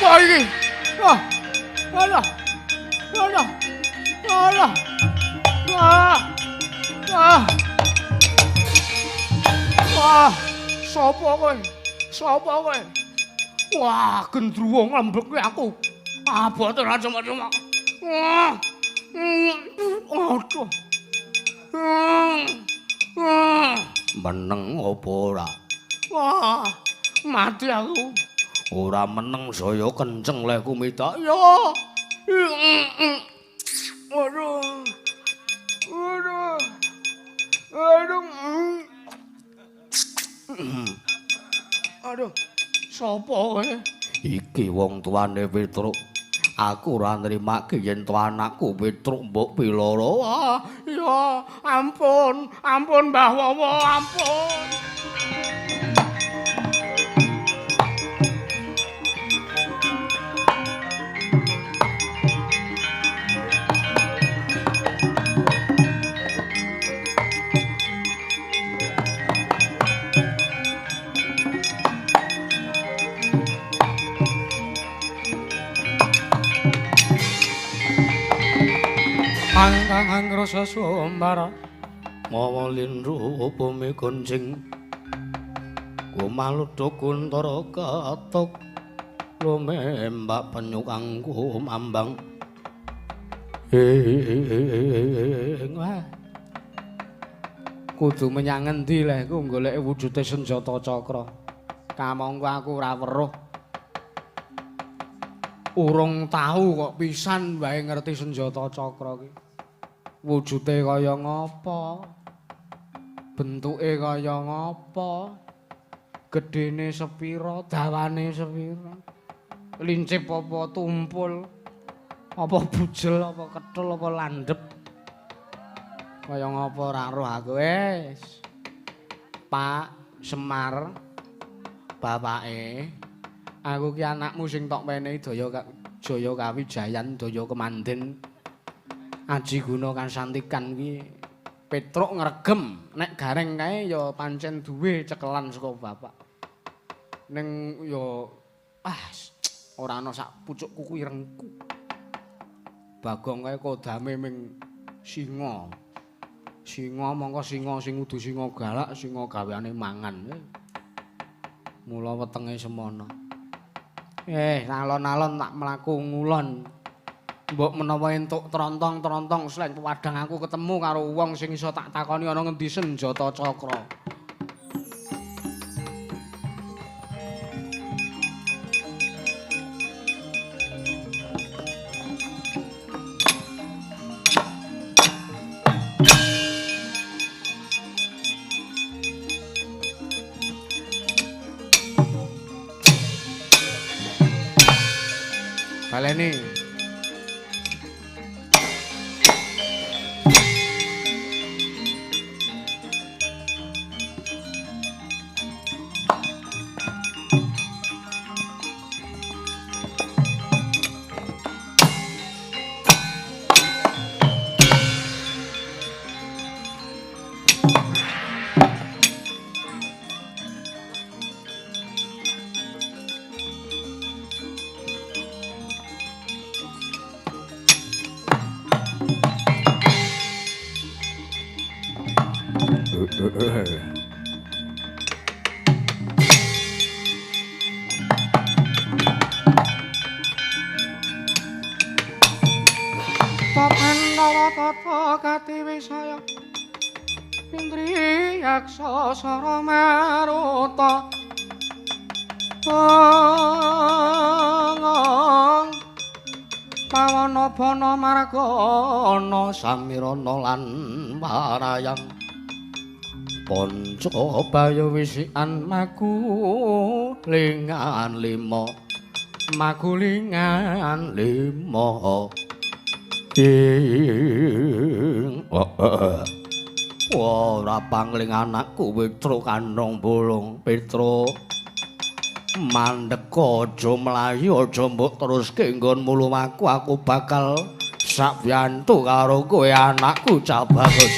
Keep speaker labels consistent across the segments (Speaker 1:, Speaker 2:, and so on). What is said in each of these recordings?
Speaker 1: Apa iki? Wah. Alah. Alah. Alah. Wah. Wah. Wah, sapa kowe? Sapa kowe? Wah, gendruwo nglembeke aku. Abote ora cuma-cuma. Wah. Aduh.
Speaker 2: Meneng apa ora?
Speaker 1: Wah, mati aku.
Speaker 2: Ora meneng saya kenceng lehku mita.
Speaker 1: Ya. Aduh. Aduh. Aduh. Aduh. Sapa kowe?
Speaker 2: Iki wong tuane Petruk. Aku ora nrimake yen to anakku Petruk mbok piloro.
Speaker 1: Ah, ya ampun, ampun Mbah Wowo, ampun.
Speaker 2: Angkang rasa sumbara mawa lindru bumi gonjing kumaluduk kuntara ketuk lumembak penyuk angku mambang. Wah,
Speaker 1: kudu menyang ngendi lehku golek wujude senjata cakra. Kamangka aku ora weruh. Urung tahu kok pisan wae ngerti senjata cakra ki. Wujude kaya ngapa? Bentuke kaya ngapa? Gedene sepira, dawane sepira? Lincip apa tumpul? Apa bujel, apa kethul, apa landhep? Kaya ngapa ora roh aku wis. Pak Semar bapake, aku ki anakmu sing tok menehi daya Jaya Kawijayan, daya kemanden. Aji guna kasantikan ki Petruk ngregem nek gareng kae ya pancen duwe cekelan saka bapak. Ning ya ah ora ana sak pucuk kuku irengku. Bagong kae kodame ming singa. Singa mongko singa sing udu singa galak, singa gaweane mangan. Mula wetenge semono. Alon-alon tak mlaku ngulon. Mbok menawa entuk trontong-trontong sleng pewadang aku ketemu karo wong sing iso tak takoni ana ngendi senjata cakra. Baleni. Sasara maruta pawana bana margana
Speaker 2: samirana lan warayang panca bayu wisikan magulingan lima magulingan lima ing ora pangling anakku Petruk kandhong bolong. Petruk mandek aja mlayu aja mbok teruske nggonmu lumaku, aku bakal sakbiyantu karo kowe anakku cah bagus.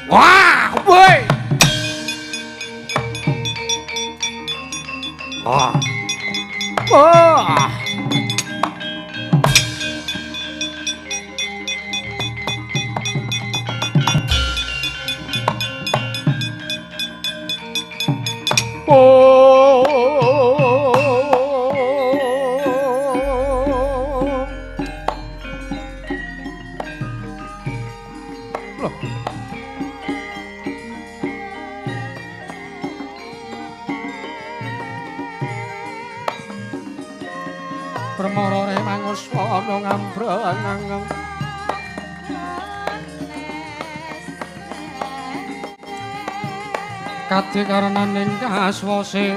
Speaker 1: Wah, woi. Ah. Wah. Oh. Loh. Permara manguswana ngambrang. Kadi karenaning kaswase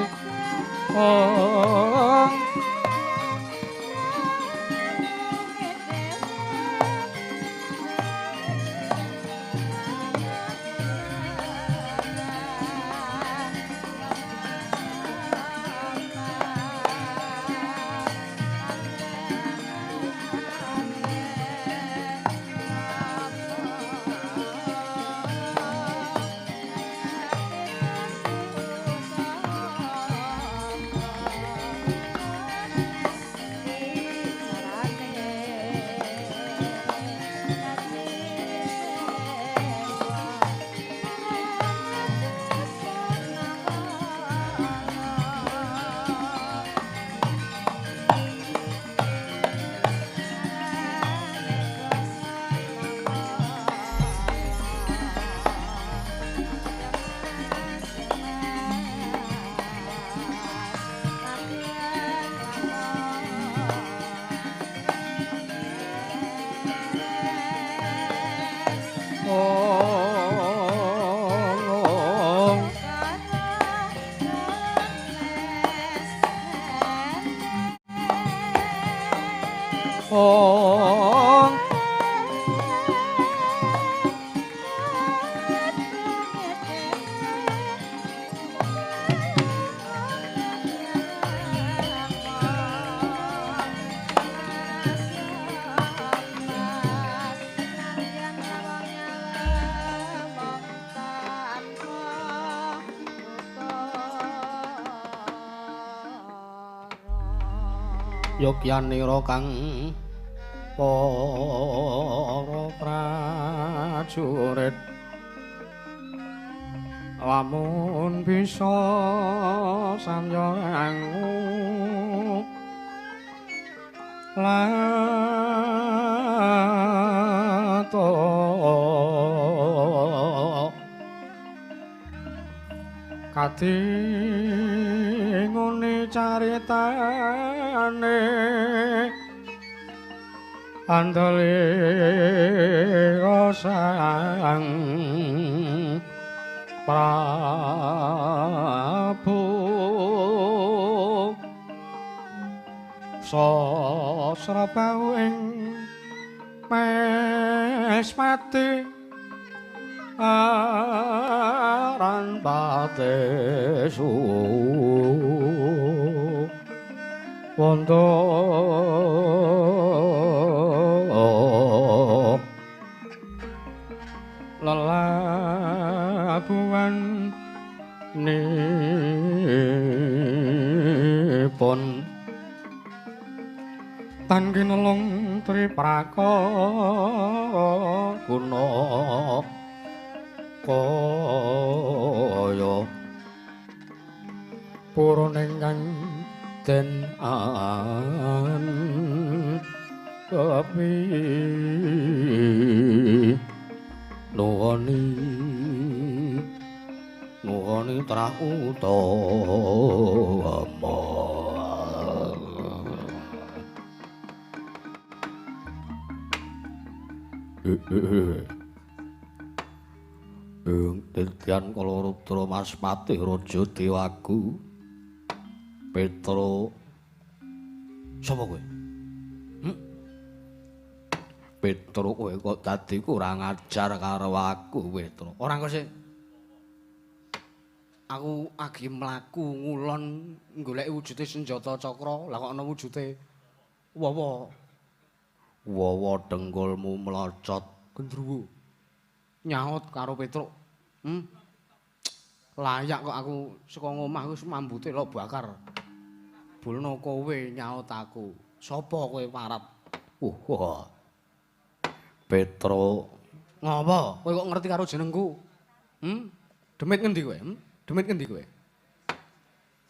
Speaker 1: ong
Speaker 2: Yogyanira kang para prajurit
Speaker 1: lamun bisa samya rangu lato kadi ngene caritane andale sang Prabu Sasrabau ing Mespati aran patesu wondo lelabuhan nipun tan kinelung triprakara
Speaker 2: guna kaya
Speaker 1: purun ingkang
Speaker 2: den an kepi nuwuni nuwuni trah utama. Ing Tirtyan Kalarudra Maspati Raja Dewaku Petro sapa kowe? Petro kowe kok dadi kurang ajar karo aku Petro.
Speaker 1: Ora kok sih. Aku agi mlaku ngulon goleki wujude senjata cakra, lah kok ana wujude wawa.
Speaker 2: Wawa dengkulmu mlocot
Speaker 1: gendruwo. Nyaut karo Petruk. Layak kok aku saka ngomah wis mambu telo bakar. Bulno kowe nyaut aku. Sapa kowe warat?
Speaker 2: Wah. Petro.
Speaker 1: Ngopo? Kowe kok ngerti karo jenengku? Demit ngendi kowe? Demit ngendi kowe?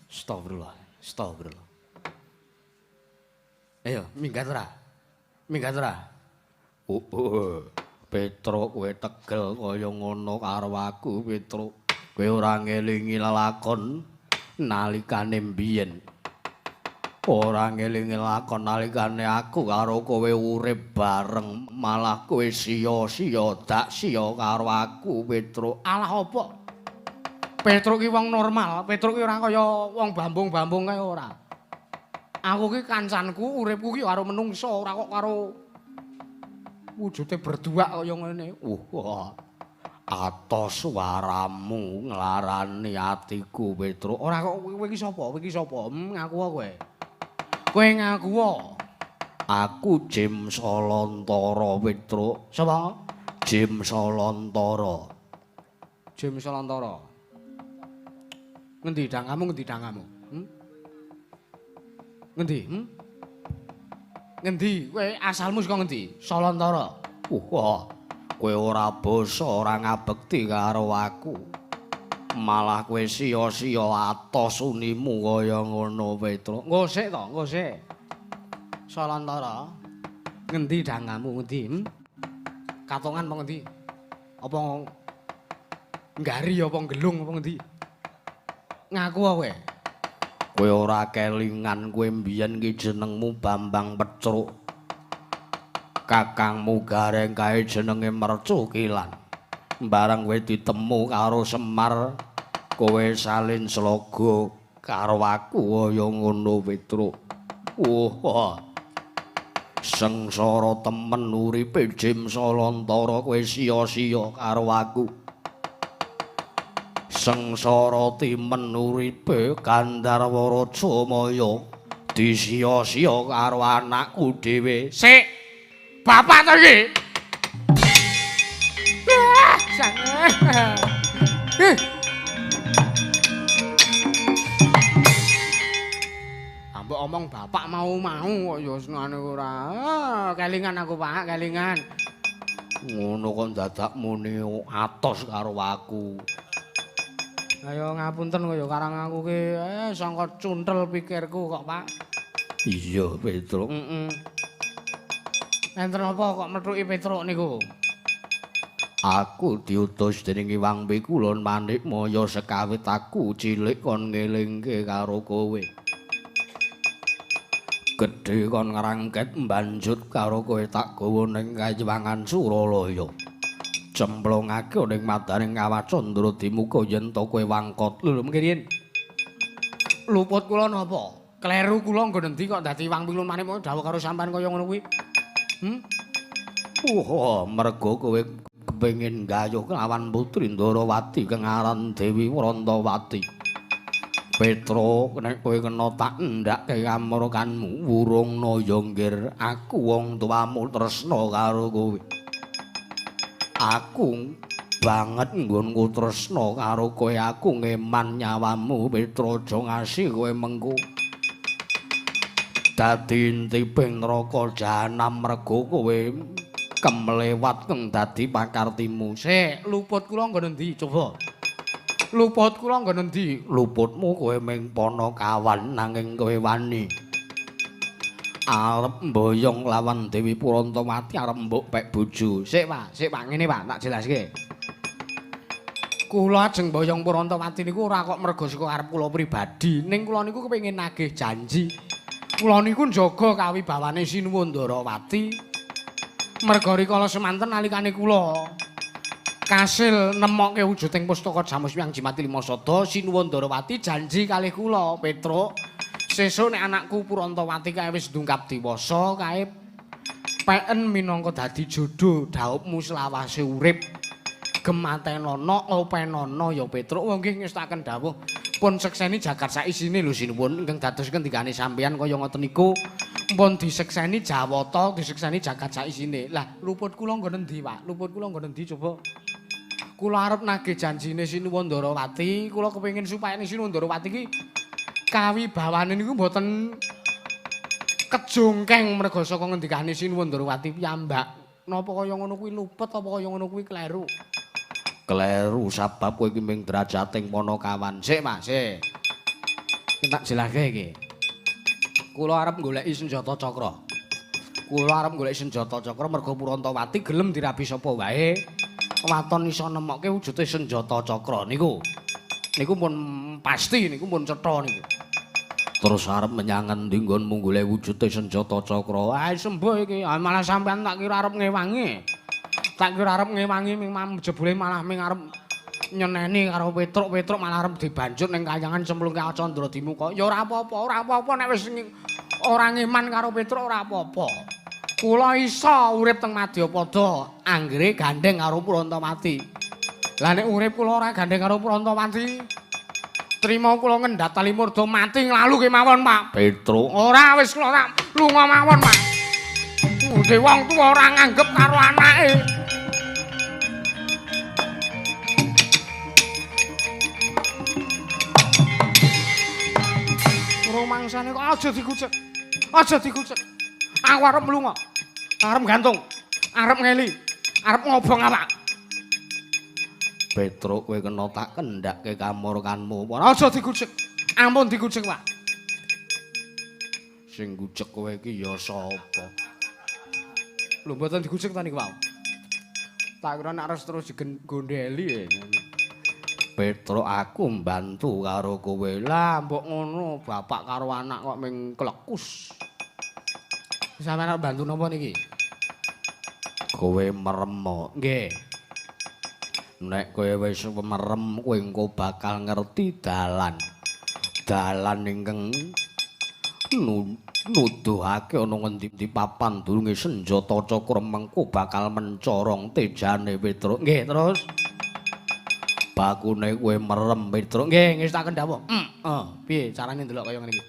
Speaker 2: Astagfirullah, astagfirullah.
Speaker 1: Ayo, minggat ora? Minggat ora?
Speaker 2: Oh, Petro kowe tegel kaya ngono karo aku, Petro. Kowe ora ngelingi lelakon nalikane mbiyen. Ora ngelingi lakon nalikane aku karo kowe urip bareng, malah kowe sia-sia dak sia karo aku, Petro.
Speaker 1: Alah apa? Petro ki wong normal, Petro ki ora kaya wong bambung-bambung kae ora. Aku ki kancanku, uripku ki karo menungso, ora kok karo wujude berdua kaya ngene.
Speaker 2: Wah. Atos suaramu nglarani atiku, Petro.
Speaker 1: Ora kok kowe iki sapa? Kowe iki sapa? Ngaku kowe. Kowe ngaku.
Speaker 2: Aku Jim Solontara, Petro.
Speaker 1: Sapa?
Speaker 2: Jim Solontara.
Speaker 1: Jim Solontara. Ngendi dangamu, ngendi dangamu? Ngendi? Ngendi? Kowe asalmu saka ngendi? Solontara.
Speaker 2: Wah. Kowe ora basa, ora ngabekti karo aku. Malah kowe sia-sia atos unimu kaya ngono, Petro.
Speaker 1: Engko sik to, engko sik. Solontara. Ngendi dangamu, ngendi? Katongan apa ngendi? Apa nggari apa gelung apa ngendi? Ngaku kowe.
Speaker 2: Kowe ora kelingan kowe mbiyen ki jenengmu Bambang Petruk. Kakangmu Gareng kae jenenge Mercukilan. Bareng kowe ditemu karo Semar, kowe salin sloga karo aku kaya ngono, Petruk. Wah. Sengsara temen uripe Jim Solontara, kowe sia-sia karo aku. Sengsara timen uripe Gandharwa Rajamaya, disia-sia karo anakku dhewe.
Speaker 1: Sik. Bapak to iki. Ambok omong bapak mau-mau kok ya senengane ora. Kelingan aku, Pak, kelingan.
Speaker 2: Ngono kok dadak muni atos karo aku.
Speaker 1: Ayo ngapunten kok ya karang aku ki sangka cuntel pikirku kok, Pak.
Speaker 2: Iya, Petro.
Speaker 1: Heeh. Enten apa kok methuki Petruk niku?
Speaker 2: Aku diutus dening Iwang Pikulun Manikmaya sekawit aku cilik kon ngelingke karo kowe. Gedhe kon ngrangket mbanjut karo kowe tak gawa ning Kayiwangan Suralaya. Cemplungake ning madaning Kawah Candra Dimuka yen to kowe wangkot.
Speaker 1: Lho mengki riyin. Luput kula napa? Kleru kula nggon endi kok dadi Iwang Pikulun Manikmaya dawuh karo sampean kaya ngono kuwi?
Speaker 2: Wah, mergo kowe kepengin gayuh kelawan putri Ndarawati kang aran Dewi Wrantawati. Petro, nek kowe kena tak endhakke kamrokanmu, wurungna ya nggir, aku wong tuamu tresna karo kowe. Aku banget nggonku tresna karo kowe, aku ngeman nyawamu, Petro, aja ngasi kowe mengko. Dadi intiping neraka jahanam mergo kowe kemlewat kang dadi pakartimu.
Speaker 1: Sik, luput kula nggon endi coba? Luput kula nggon endi?
Speaker 2: Luputmu kowe ming panakawan nanging kowe wani arep mboyong lawan Dewi Purantawati arep mbok pek bojo.
Speaker 1: Sik, Pak, sik Pak, ngene Pak, tak jelaske. Kula ajeng mboyong Purantawati niku ora kok mergo saka karep kula pribadi, ning kula niku kepengin nagih janji. Kula niku njaga kawibawane Sinuwun Ndarawati. Merga rikala semanten nalikane kula kasil nemokke wujuding pustaka Jamus Wiyang Jimat Lima Sada, Sinuwun Ndarawati janji kalih kula, Petruk, sesuk nek anakku Purantawati kae wis ndungkap dewasa kae peken minangka dadi jodho dhaupmu selawase urip. Gematenono openono ya Petruk. Wong nggih ngestaken dawuh pun sekseni jagat saisine lho Sinuwun ingkang dados ngendikane sampeyan kaya ngoten niku. Pun disekseni Jawata, disekseni jagat saisine. Lah luput kula nggon endi, Pak? Luput kula nggon endi coba? Kula arep nagih janjine Sinuwun Ndarawati, kula kepengin supaya Sinuwun Ndarawati iki kawibawane niku mboten kejongkeng merga saka ngendikane Sinuwun Ndarawati piyambak. Napa kaya ngono kuwi luput apa kaya ngono kuwi kleru?
Speaker 2: Kleru sabab kowe iki ming drajating Panakawan.
Speaker 1: Sik, Mas, sik. Tak jelake iki. Kula arep goleki senjata cakra. Kula arep goleki senjata cakra merga Purantawati gelem dirabi sapa wae. Waton iso nemokke wujude senjata cakra niku. Niku pun pasti niku pun cetha niku.
Speaker 2: Terus arep menyang endi nggonmu golek wujude senjata cakra?
Speaker 1: Ah sembuh iki, malah sampean tak kira arep ngewangi. Tak kira arep ngewangi ming jebule malah ming arep nyeneni karo Petruk-Petruk malah arep dibanjut ning kayangan cemplungke Candra Dimuka. Ya ora apa-apa, ora apa-apa nek wis ora ngeman karo Petruk ora apa-apa. Kula iso urip teng Madyapada anggere gandeng karo Purantawati. Lah nek urip kula ora gandeng karo Purantawati, trima kula ngendhat tali murda mati nglalu kemawon, Pak.
Speaker 2: Petruk.
Speaker 1: Ora wis kula tak lunga mawon, Pak. Ngunde wong tuwa ora nganggep karo anake. Rumangsane kok aja digucek. Aja digucek. Aku arep mlunga. Arep gantung. Arep ngeli. Arep ngobong awak.
Speaker 2: Petruk kowe kena tak kendhakke kamurkanmu.
Speaker 1: Aja digucek. Ampun digucek, Pak.
Speaker 2: Sing gucek kowe iki ya sapa?
Speaker 1: Lho mboten digucek ta niku wau. Tak kira nek arep terus digondeli.
Speaker 2: Petruk aku mbantu karo kowe.
Speaker 1: Lah mbok ngono, bapak karo anak kok ming klekus. Sampeyan arep bantu napa niki?
Speaker 2: Kowe merem.
Speaker 1: Nggih.
Speaker 2: Nek kowe wis merem kowe engko bakal ngerti dalan. Dalan ingkang nuduhake ana ngendi papan durunge senjata cakra mengko bakal mencorong tejane Petruk.
Speaker 1: Nggih, terus
Speaker 2: bakune kowe merem Petruk.
Speaker 1: Nggih, wis tak kendhawa. Piye carane ndelok kaya ngene iki?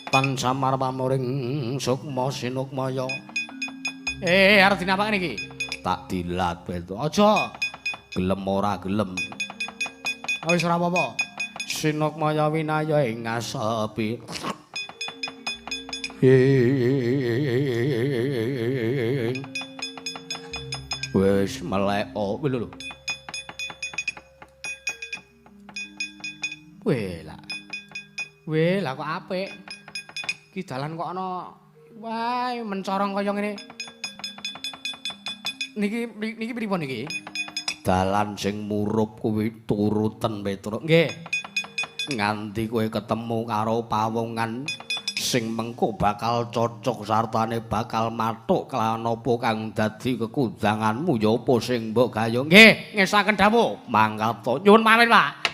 Speaker 2: Tan samar pamuring sukma sinukmaya.
Speaker 1: Arep dinapakne iki?
Speaker 2: Tak dilat Petruk.
Speaker 1: Aja.
Speaker 2: Gelem ora gelem.
Speaker 1: Wis ora apa-apa.
Speaker 2: Sinukmaya winaya ing ngasepi. Wis melek
Speaker 1: lho lho. Weh lah. Weh lah kok apik. Iki dalan kok ana wah mencorong kaya ngene. Niki niki pripun niki?
Speaker 2: Dalan sing murup kuwi turuten Petruk.
Speaker 1: Nggih.
Speaker 2: Nganti kowe ketemu karo pawongan sing mengko bakal cocok sartane bakal mathuk kelawan apa kang dadi kekudanganmu ya apa sing mbok gayo.
Speaker 1: Nggih, ngesaken dawuh.
Speaker 2: Mangkat to.
Speaker 1: Nyuwun pamit, Pak.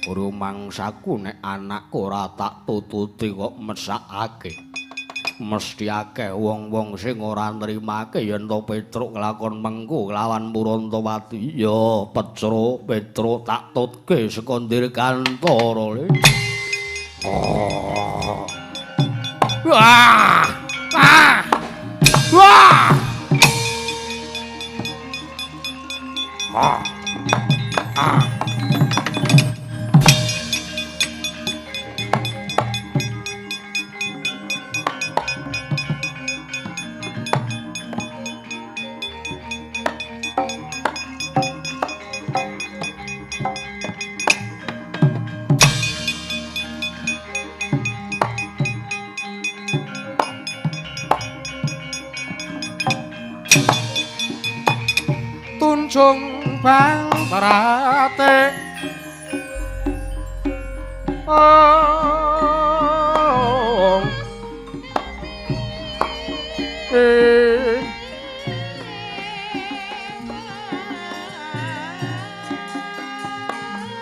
Speaker 2: Rumangsaku nek anakku ora tak tututi kok mesakake. Mesti akeh wong-wong sing ora nrimake yen to Petruk nglakon mengko lawan Purantawati. Ya Petruk, Petruk tak tutke saka Dirgantara le.
Speaker 1: Oh. Wah! Ah! Wah! Ah! Ah! Tunjung bang terate ong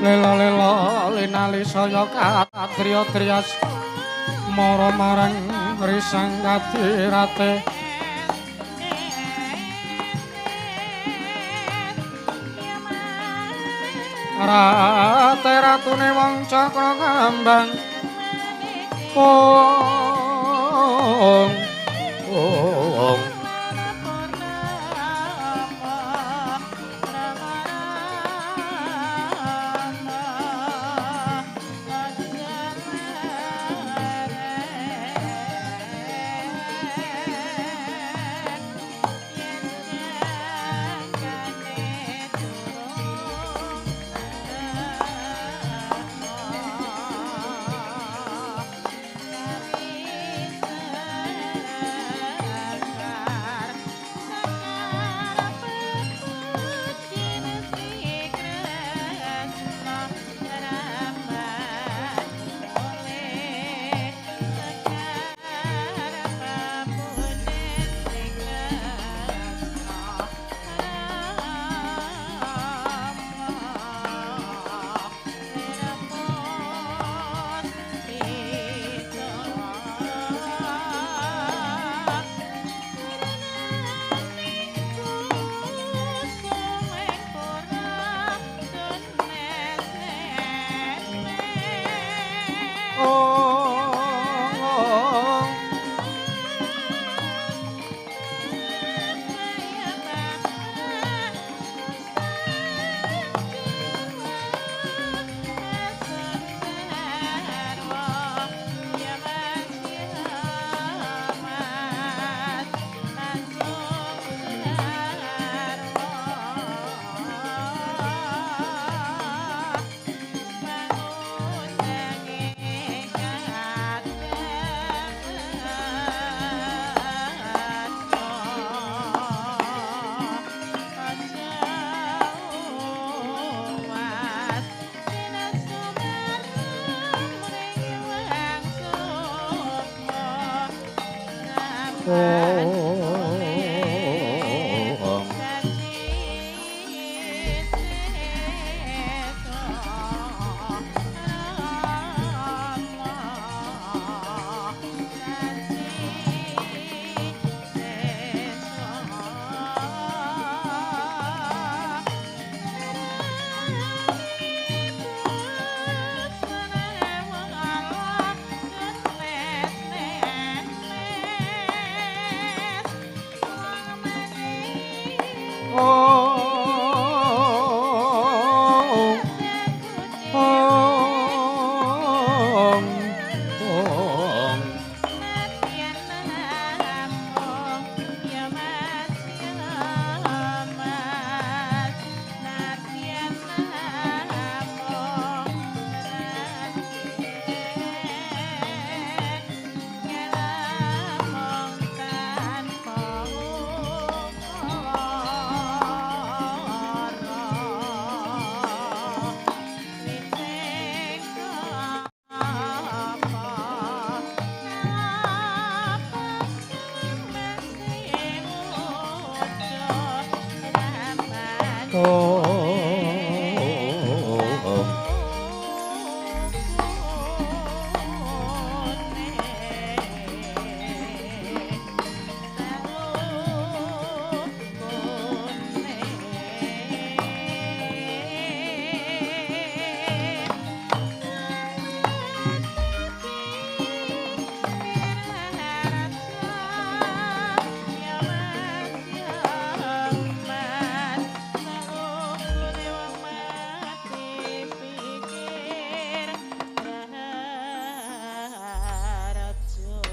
Speaker 1: lela lela linali saya katriya trias mara marang risang kadirate. Rate ratune wong cakra kambang. Ong
Speaker 2: ong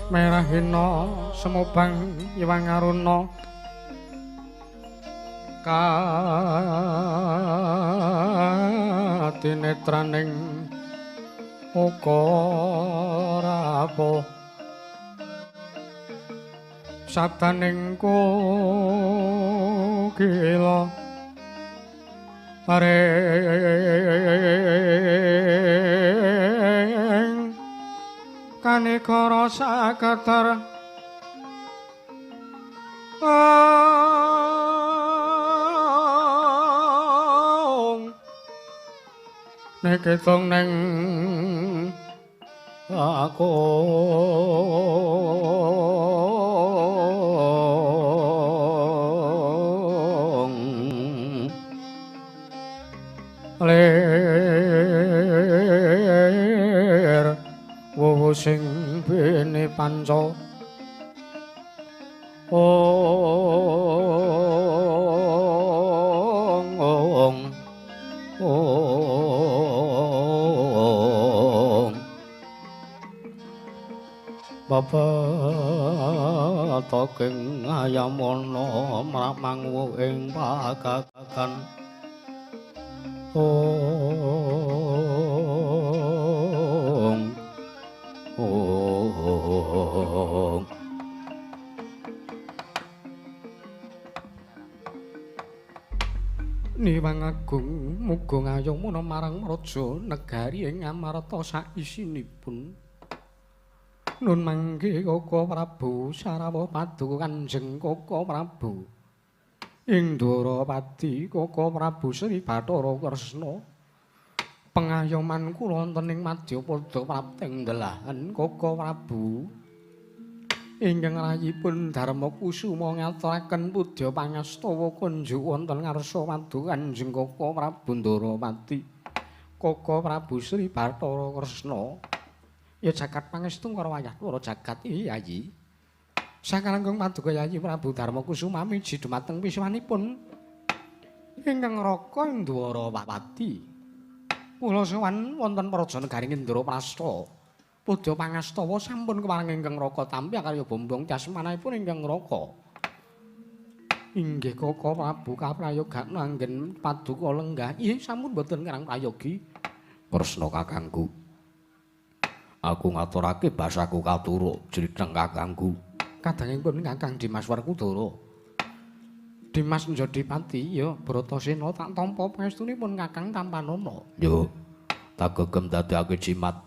Speaker 1: Merahina semubang Iwang Aruna kadinetraning ukara rawuh sabdaning kukila ring kanegara saketer nek ketung neng aku Lir wuwu sing bene panca ong ong ong Bapak ayamana mramangwu ing pagagan ong ong Niwang agung muga ngayomana marang raja negari ing Amarta saisinipun. Nun mangke Kaka Prabu sarawuh paduka Kanjeng Kaka Prabu ing Dwarawati Kaka Prabu Sri Bathara Kresna. Pengayoman kula wonten ing Madyapada prapting delahan Kaka Prabu ingkang rayipun Darma Kusuma ngaturaken pudya pangastawa kunjuk wonten ngarsa paduka Kanjeng Kaka Prabu Ndorowati Kaka Prabu Sri Bathara Kresna. Ya jagat pangestu karo wayah para jagat Yayi. Sakalangkung paduka Yayi Prabu Darma Kusuma miji dumateng piswanipun ingkang raka ing Dwarawati. Kula sowan wonten praja negari Indraprasta. Pudya pangastawa sampun kepareng ingkang raka tampi akarya bombong jasmanipun ingkang raka. Inggih Kaka Prabu kaprayogakna anggen paduka lenggah. Ih sampun boten ngerang prayogi.
Speaker 2: Kresna kakangku. Aku ngaturake basaku katuruk jriteng kakangku.
Speaker 1: Kadangipun Kakang Dimas Werkudara. Dimas Njodipati ya Bratasena tak tampa pangestunipun Kakang tampanana.
Speaker 2: Yo tak gegem dadekake jimat.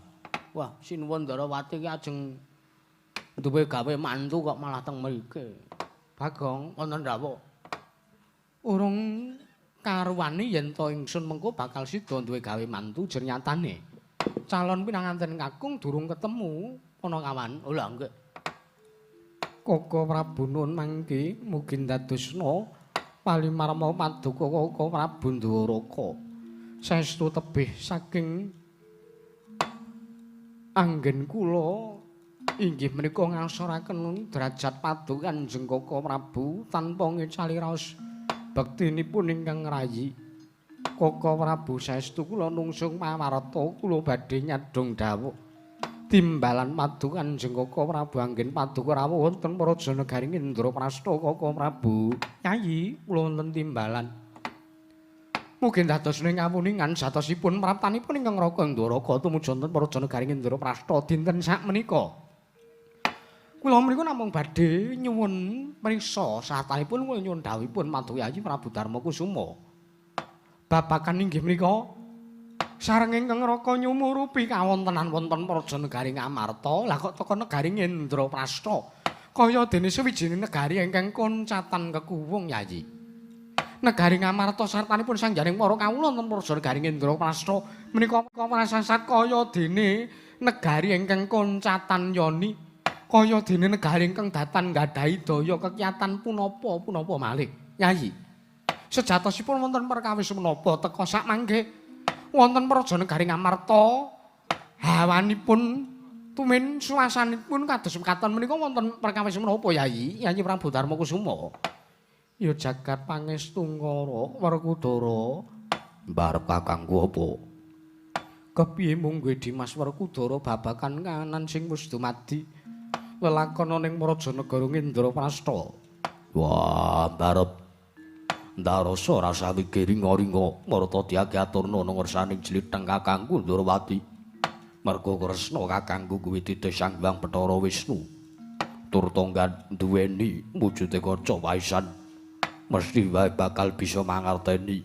Speaker 1: Wah, sinuwun Ndarawati ki ajeng duwe gawe mantu kok malah teng mriki. Bagong wonten dawuh. Urung karuwani yen to ingsun mengko bakal sida duwe gawe mantu jer nyatane. Calon pinanganten kakung durung ketemu ana kawan. Oh lha nggih. Kaka Prabu nun mangke mugi ndadosna palimarma paduka Kaka Prabu Ndwaraka. Saestu tebih saking anggen kula inggih menika ngasoraken derajat paduka Kanjeng Kaka Prabu tanpa ngecali raos bektinipun ingkang ngrayi. Kaka Prabu saestu kula nungsung pawarta kula badhe nyadhong dawuh timbalan paduka Kanjeng Kaka Prabu anggen paduka rawuh wonten praja negari Indraprasta Kaka Prabu. Yayi kula wonten timbalan. Mugi dados ing kawuningan satosipun praptanipun ingkang raka Ndwaraka tumuju wonten praja negari Indraprasta dinten sakmenika. Kula mriku namung badhe nyuwun priksa satanipun kula nyuwun dawuhipun paduka Yayi Prabu Darma Kusuma. Babagan inggih menika sareng ingkang raka nyumurupi kawontenan wonten praja negari Ngamarta lah kok teka negari Indraprasta kaya dene suwijining negari ingkang koncatan kekuwung Yayi. Negari Ngamarta sartanipun sangjaning para kawula wonten praja negari Indraprasta menika prasasat kaya dene negari ingkang koncatan yoni kaya dene negari ingkang datan nggadahi daya kekiyatan punapa-punapa malih Yayi. Sejatosipun wonten perkawis menapa teka sak mangke wonten praja negari Ngamarta hawanipun tumin suasanipun kados mekaten menika wonten perkawis menapa Yayi Yayi Prabu Darma Kusuma. Ya jagat pangestu ngara Werkudara
Speaker 2: mbarep kakangku apa
Speaker 1: kepiye mungguhe Dimas Werkudara babagan kahanan sing wis dumadi lelakon ning praja negara Indraprasta.
Speaker 2: Wah mbarep ndarasa rasa wigi ringa-ringa marta diake aturna ngersaning jlitheng kakangku Ndorowati. Merga Kresna kakangku kuwi titih Sang Hyang Bathara Wisnu. Tur tonggan duweni wujude kaca waisan. Mesti wae bakal bisa mangerteni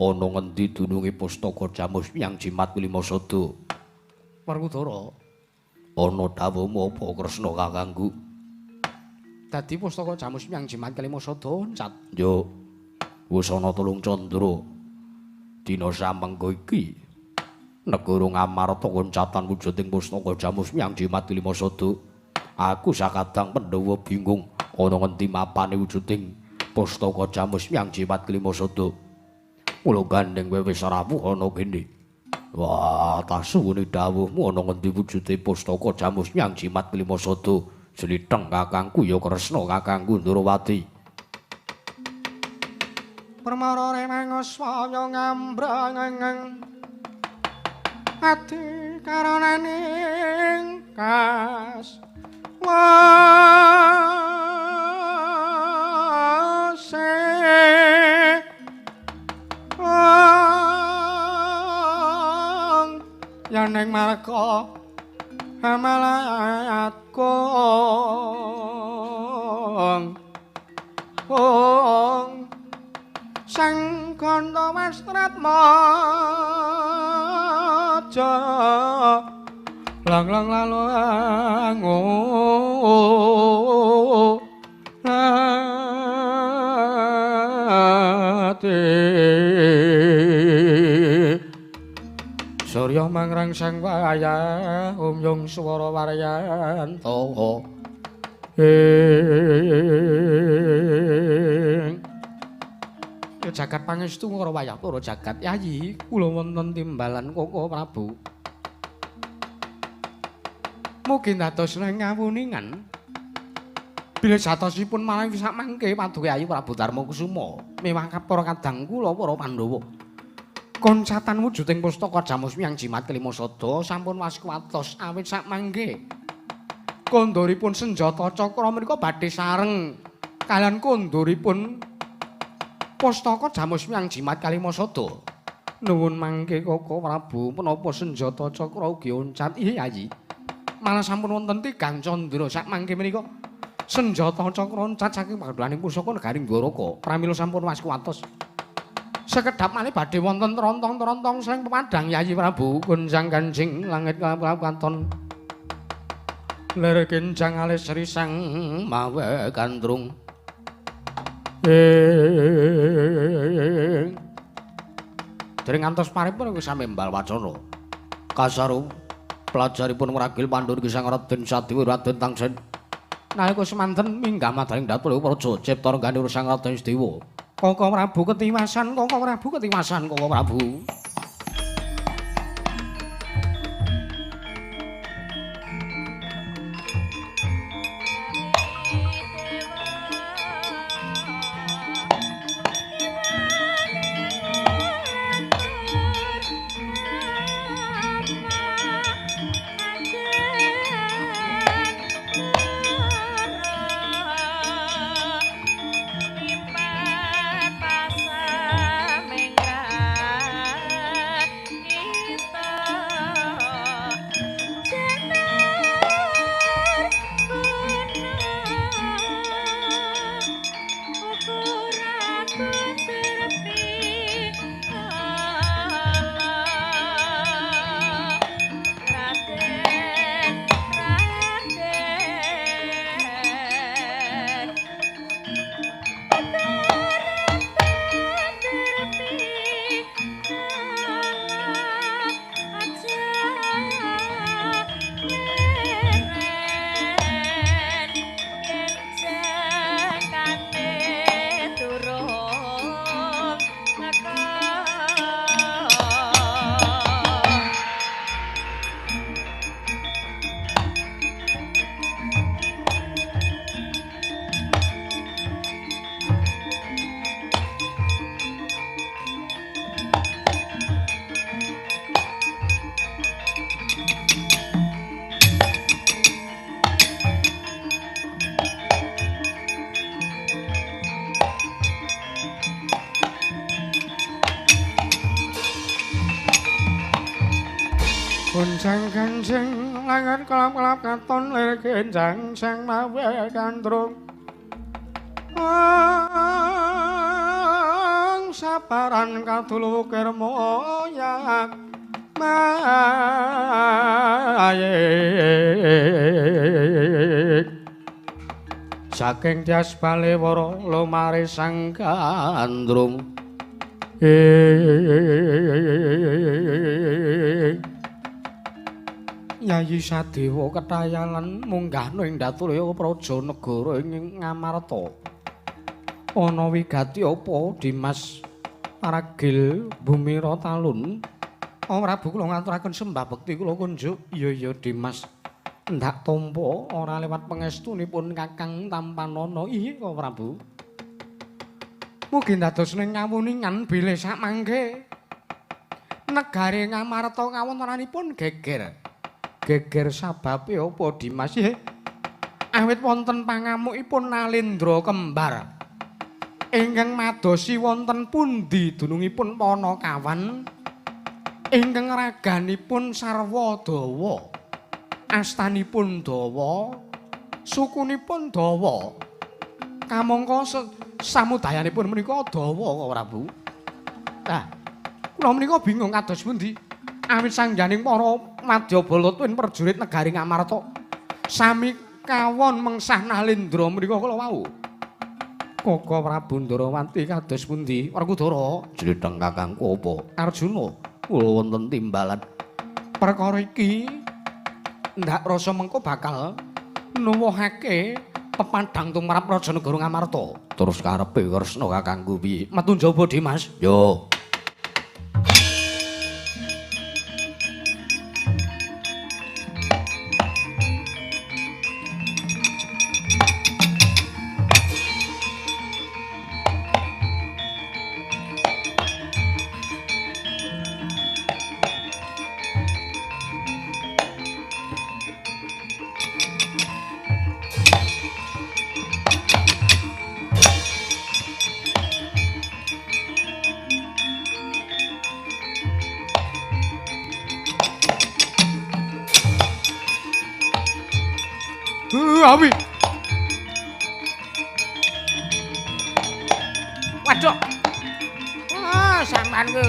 Speaker 2: ana ngendi dununge pustaka Jamus Yang Jimat Lima Sada.
Speaker 1: Werkudara,
Speaker 2: ana dawuhmu apa Kresna kakangku?
Speaker 1: Dadi pustaka Jamus Yang Jimat Lima Sada oncat.
Speaker 2: Yo. Wis ana telung candra dina samengko iki negara Ngamarta koncatan wujuding pustaka Jamus Yang Jimat Lima Sada. Aku sakadang Pandhawa bingung ana ngendi mapane wujuding pustaka Jamus Yang Jimat Lima Sada. Mula gandeng kowe wis rawuh ana kene. Wah, tasuwune dawuhmu ana ngendi wujude pustaka Jamus Nyang Jimat Kelima Sada. Jlitheng kakangku ya Kresna kakangku Ndrawati.
Speaker 1: Permara remang swaya ngambrang ati karonaning kas wase yen ing marga amalat kong kong sang ganda wastratmaja lang lang lalu angu ati surya mangrang sang wayah umyung swara waryanta jagat pangestu karo wayah para jagat yayi kula wonten timbalan Koko Prabu. Mugi dados ngawuningan bilih jatosipun malah sak mangke paduka Yayi Prabu Darma Kusuma mewah para kadang kula para Pandhawa. Koncatan wujuding pustaka Jamus Miang Jimat Kelima Sada sampun waskuwatos awit sak mangke. Kondoripun senjata cakra menika badhe sareng kaliyan kondoripun pustaka Jamus Miang Jimat Kalima Sada. Nuwun mangke Koko Prabu menapa senjata cakra ugi oncat? Iya Yayi. Malah sampun wonten tigang candra sak mangke menika senjata cakra oncat saking pangdaning pusaka negaring Dwaraka. Pramila sampun waskuwatos. Sekedhap malih badhe wonten trontong-trontong sring pepadang Yayi Prabu gonjang ganjing langit kelap-kelap katon. Lir kenjang alis risang
Speaker 2: mawe gandrung. Dereng ngantos paripun wis samembal wacana. Kasaru pelajaripun Ragil Pandhu Sang Raden Sadewa Raden Tangsen.
Speaker 1: Nalika semanten minggah madaning dhateng Praja Cipta Renggani Sang Raden Sedewa. Koko Prabu ketiwasan, Koko Prabu ketiwasan, Koko Prabu. Gonjang ganjing langit kelap-kelap katon lir genjang sang mawe gandrung. Ang saparan kadulu ukir moyak mayik. Saking tias balewara lumare sang
Speaker 2: gandrung.
Speaker 1: Yayi Sadewa ketayalan munggahna ing Datulaya praja negara ing Ngamarta. Ana wigati apa Dimas Paragil Bumira Talun. Oh Prabu kula ngaturaken sembah bekti kula kunjuk. Iya iya Dimas. Ndak tampa ora lewat pangestunipun Kakang Tampanana. Iya kok Prabu. Mugi dados ning ngawuningan bilih sakmangke negari Ngamarta kawontenanipun geger. Geger sababe apa Dimas? Awit wonten pangamukipun Nalendra kembar. Ingkang madosi wonten pundi dunungipun Panakawan ingkang raganipun sarwa dawa, astanipun dawa, sukunipun dawa, kamangka samudayanipun menika dawa kok Prabu. Nah, kula menika bingung kados pundi awit sangganing para madyabala tuwin prajurit negari Ngamarta sami kawon mengsah Nalendra menika kula wau. Koko Prabu Ndarawati kados pundi? Werkudara,
Speaker 2: jlitheng kakangku apa?
Speaker 1: Arjuna,
Speaker 2: kula wonten timbalan.
Speaker 1: Perkara iki ndak rasa mengko bakal nuwuhake pepadhang tumrap Raja Negara Ngamarta.
Speaker 2: Terus karepe Kresna kakangku piye?
Speaker 1: Metu njaba Dimas.
Speaker 2: Yo.
Speaker 1: Awi. Waduh. Wah, sampean kuwi.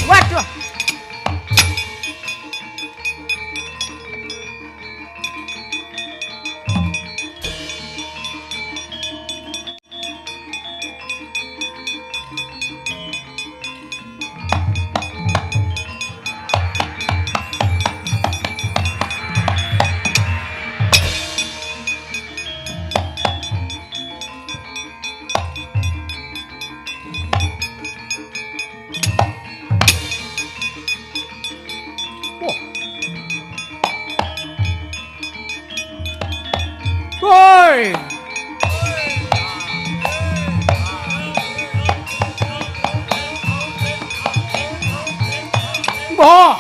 Speaker 1: Waduh. Woi. Mbah.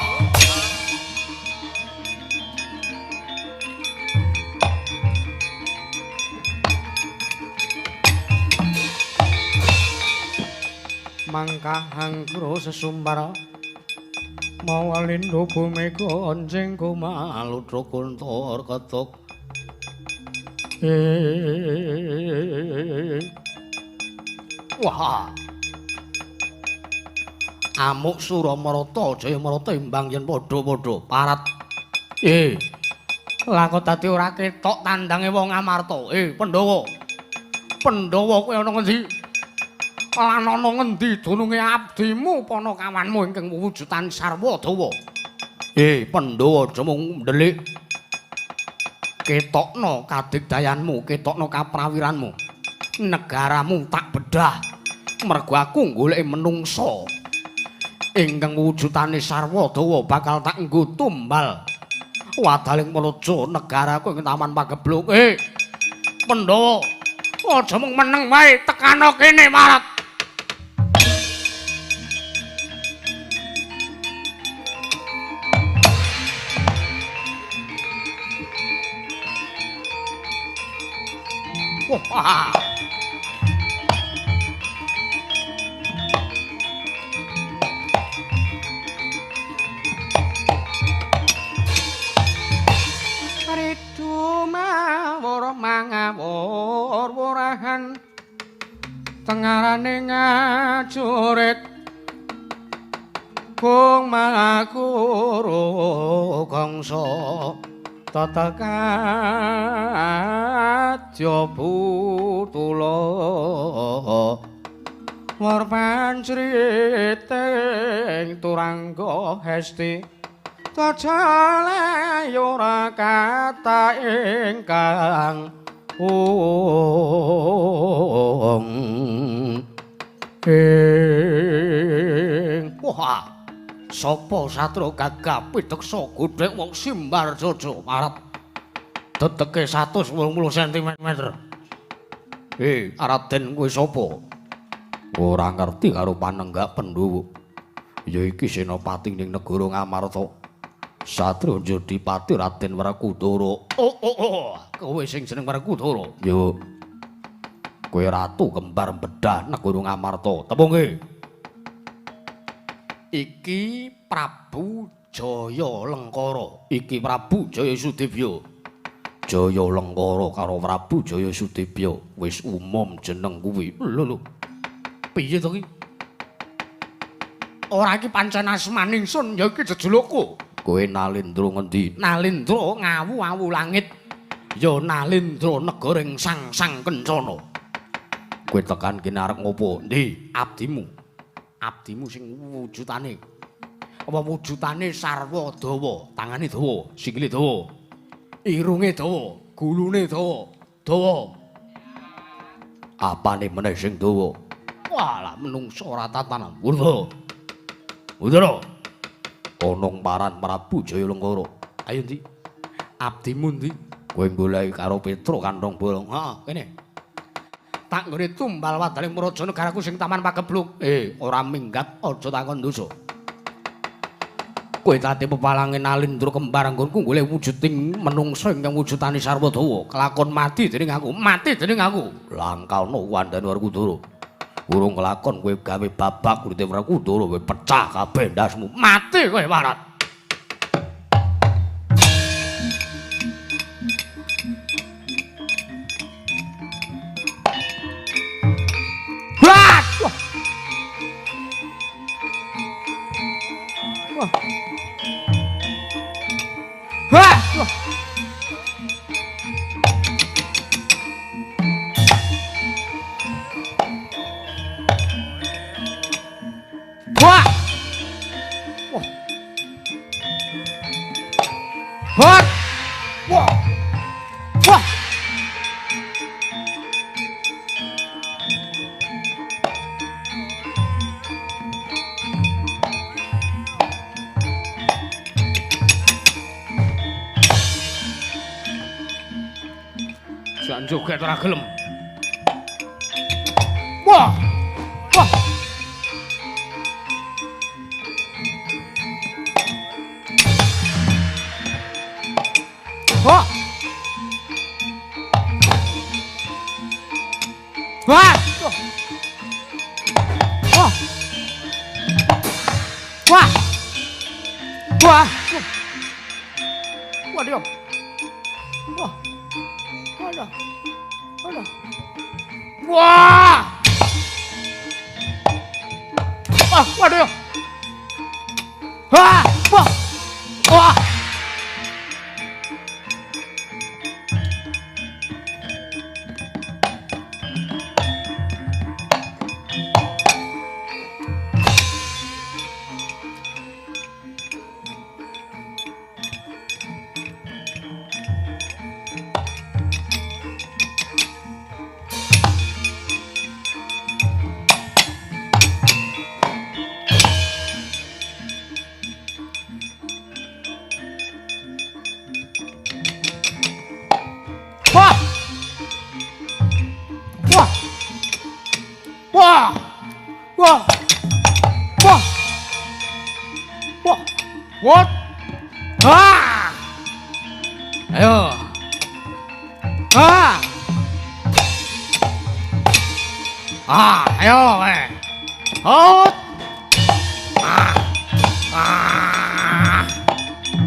Speaker 1: Mangkah hangkro sesumbar mawa lindhu bumi gonceng
Speaker 2: kumalutra kuntur ketuk. Wah. Amuk Suramarata Jayamarata imbang yen padha-padha parat.
Speaker 1: Lah kok dadi ora ketok tandange wong Amarta. Pandhawa. Pandhawa kowe ana ngendi? Lan ana ngendi dununge abdimu panakawanmu ingkang wujudan sarwa dawa?
Speaker 2: Pandhawa aja mung ndelik. Ketokno kadigdayanmu, ketokno kaprawiranmu. Negaramu tak bedah. Mergo aku goleki menungsa ingkang wujudane sarwa dawa bakal tak nggo tumbal. Wadaling praja negaraku ing Taman Pagebluk.
Speaker 1: Pandhawa, aja mung meneng wae, tekano kene marat. Wah. Ridu mawur mangawur wurahan tengarane ngajurit kung makuru kangsa tetekadya putula war pancriting turangga hesti tajale ora kata ingkang ung.
Speaker 2: Sapa satria gagah pideksa godhek wong simbar jojo arep dedeke 180 cm. Raden kowe sapa? Ora ngerti karo panenggak Pandhawa. Ya iki senopati ning negara Ngamarta. Satria Jodipati Raden Werkudara. Oh oh oh, kowe sing jeneng Werkudara. Yo. Kowe ratu kembar bedah negara Ngamarta. Tepungke. Iki Prabu Jaya Lengkara. Iki Prabu Jaya Sudibya. Jaya Lengkara karo Prabu Jaya Sudibya wis umum jeneng kuwi. Lho lho. Piye to ki? Ora iki pancen asmane ingsun, ya iki jejulukku. Kowe Nalindra ngendi? Nalindra ngawu-awu langit. Ya Nalindra negaring sang-sang kencana. Kowe tekan kene arep ngopo? Endi? Abdimu. Abdimu sing wujudane. Apa wujudane sarwa dawa, tangane dawa, sikile dawa. Irunge dawa, gulune dawa, dawa. Apane meneh sing dawa? Walah menungso ora tatanan. Wurda. Wurdara. Ana paran Prabu Jaya Lengkara. Ayo ndi? Abdimu ndi? Kowe goleki karo Petruk Kanthong Bolong. Heeh, kene. Tak nggone tumbal wadaning praja negaraku sing taman pagebluk. Ora minggat aja takon dosa. Kowe dadi pepalange Nalindra kembar nggonku golek wujuding menungsa ingkang wujudane sarwa dawa. Kelakon mati dening aku, mati dening aku. Langkana wandane Werkudara. Urung kelakon kowe gawe babak kulite Werkudara kowe pecah kabeh ndasmu. Mati kowe warat. Wah! Wah! Wah! Wah! Wah! Wah! Wah! Jan joget ora gelem. Wah! Wah! Wah! Wah! Wah! Wah! Wah! Waduh. Wah. Waduh. Waduh. Wah! Wah, waduh. Wah, wah. Wah. Wah! Wah! Wah! Wah! Wah! Wah! What? Ah! Ayo. Ah! Ah, ayo kowe. Hot. Ah. Ah.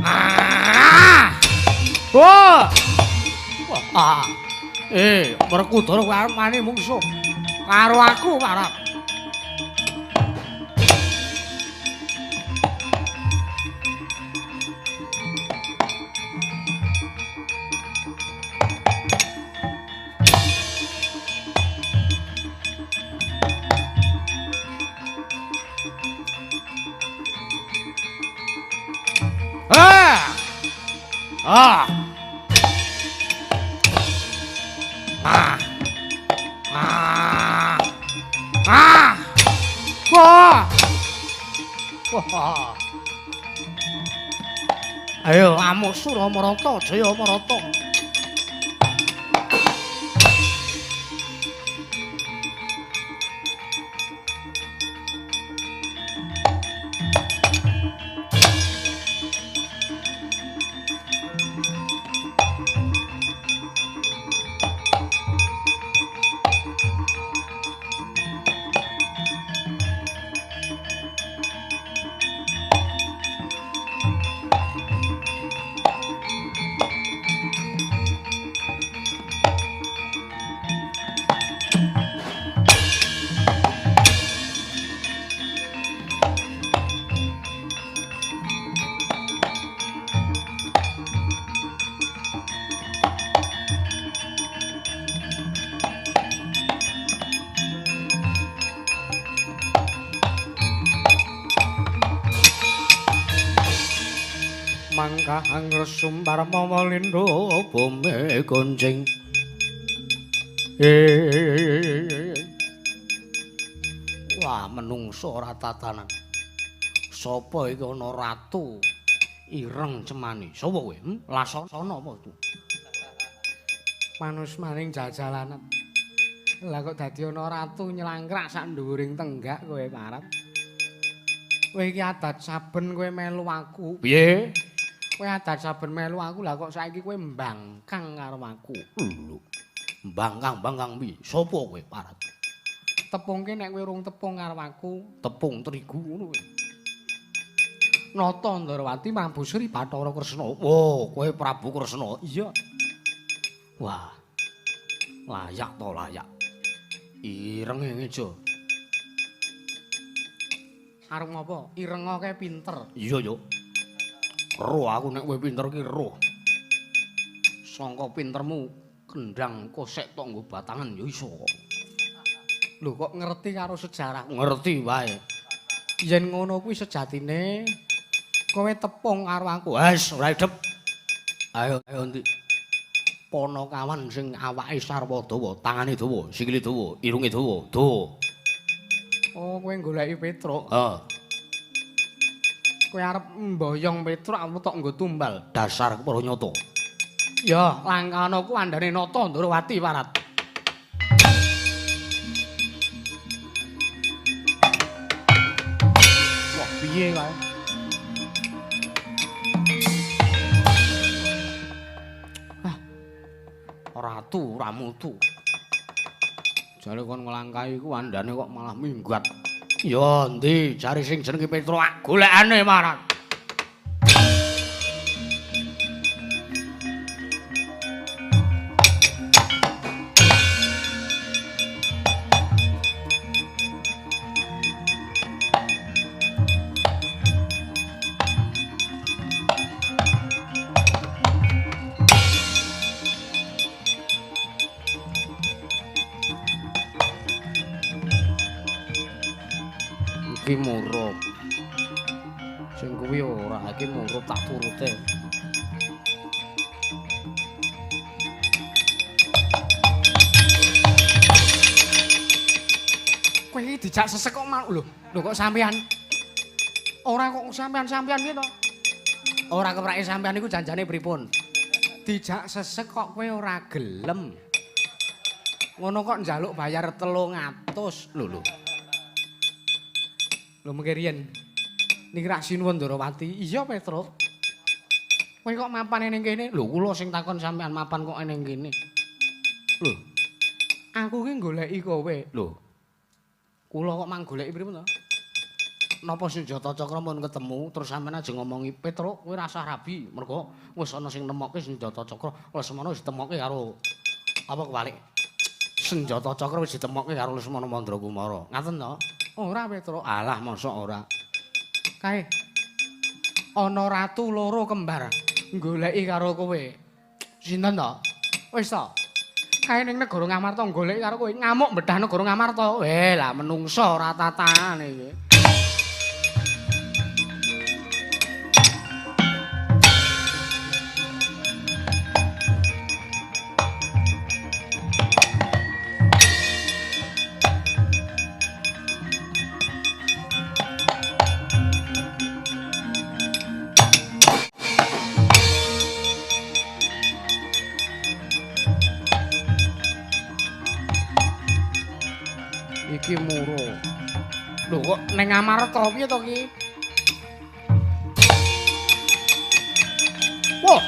Speaker 2: Ah. Wah. Ah. Werkudara kowe arep mani mungsuh karo aku parap. Ah! Ah! Ah! Ah! Ah! Wah! Wah. Ayo amuk Suramarata, Jayamarata. Mangkahang resumbar mawa lindho bumi gonjing. Wah, menungso ora tatanan. Sapa iki ana ratu ireng cemani? Sapa kowe? Lasana apa itu?
Speaker 1: Manus maning jajalanan. Lah kok dadi ana ratu nyelangkrak sak nduwuring tenggak kowe parap. Kowe iki adat saben kowe melu aku.
Speaker 2: Piye?
Speaker 1: Kowe adat saben melu aku, lah kok saiki kowe mbangkang karo aku.
Speaker 2: Lho. Mbangkang-mbangkang piye? Sapa kowe parat?
Speaker 1: Tepungke nek kowe urung tepung karo aku,
Speaker 2: tepung terigu ngono kowe.
Speaker 1: Nata Ndrawati Prabu Sri Bathara Kresna.
Speaker 2: Oh, kowe Prabu Kresna.
Speaker 1: Iya.
Speaker 2: Wah. Layak to layak. Irenge ngejo.
Speaker 1: Arep ngopo? Irenga kae pinter.
Speaker 2: Iya yo. Roh aku nek kowe pinter ki roh. Sangka pintermu kendang kosek tok nggo batangan ya iso kok.
Speaker 1: Lho kok ngerti karo sejarah?
Speaker 2: Ngerti wae.
Speaker 1: Yen ngono kuwi sejatine kowe tepung karo aku.
Speaker 2: Wes ora idep. Ayo ayo ndi. Ponokawan sing awake sarwa dawa, tangane dawa, sikile dawa, irunge dawa, dawa.
Speaker 1: Oh, kowe goleki Petruk.
Speaker 2: Heeh.
Speaker 1: Kowe arep mboyong Petruk aku tok nggo tumbal.
Speaker 2: Dasar para nyata.
Speaker 1: Ya, langkana ku andane Nata Ndrawati parat. Wah, piye kae? Ah.
Speaker 2: Ratu ora mutu. Jare kon nglangkahi ku andane kok malah minggat. Ya endi jare sing jenenge Petruk golekane marat.
Speaker 1: Iki murup. Sing kuwi ora, iki murup tak turute. Kowe iki dijak sesek kok mau lho. Lho kok sampean? Ora kok sampean-sampean piye to? Ora keprake sampean iku janjane pripun? Dijak sesek kok kowe ora gelem. Ngono kok njaluk bayar 300. Lho lho. Lho mengke riyen niki rak sinuwun Ndrawati. Iya Petruk. Kowe kok mapan ning kene?
Speaker 2: Lho kula sing takon sampean mapan kok ning kene. Lho.
Speaker 1: Aku ki goleki kowe.
Speaker 2: Lho. Kula kok mang goleki pripun to? Napa senjata cakra mun ketemu terus sampean aja ngomongi Petruk kowe rasah rabi mergo wis ana sing nemokke senjata cakra. Lesmana wis ditemokke karo apa kewalik. Senjata cakra wis ditemokke karo Lesmana Mandrakumara. Ngaten to?
Speaker 1: Ora Petruk.
Speaker 2: Alah mosok ora.
Speaker 1: Kae ana ratu loro kembar goleki karo kowe. Sinten to? Wis to. Kae ning negara Ngamarta goleki karo kowe, ngamuk bedah negara Ngamarta. Weh lah menungso ora tatane iki. Ki Muro. Lho kok ning Amarta piye to ki? Wah.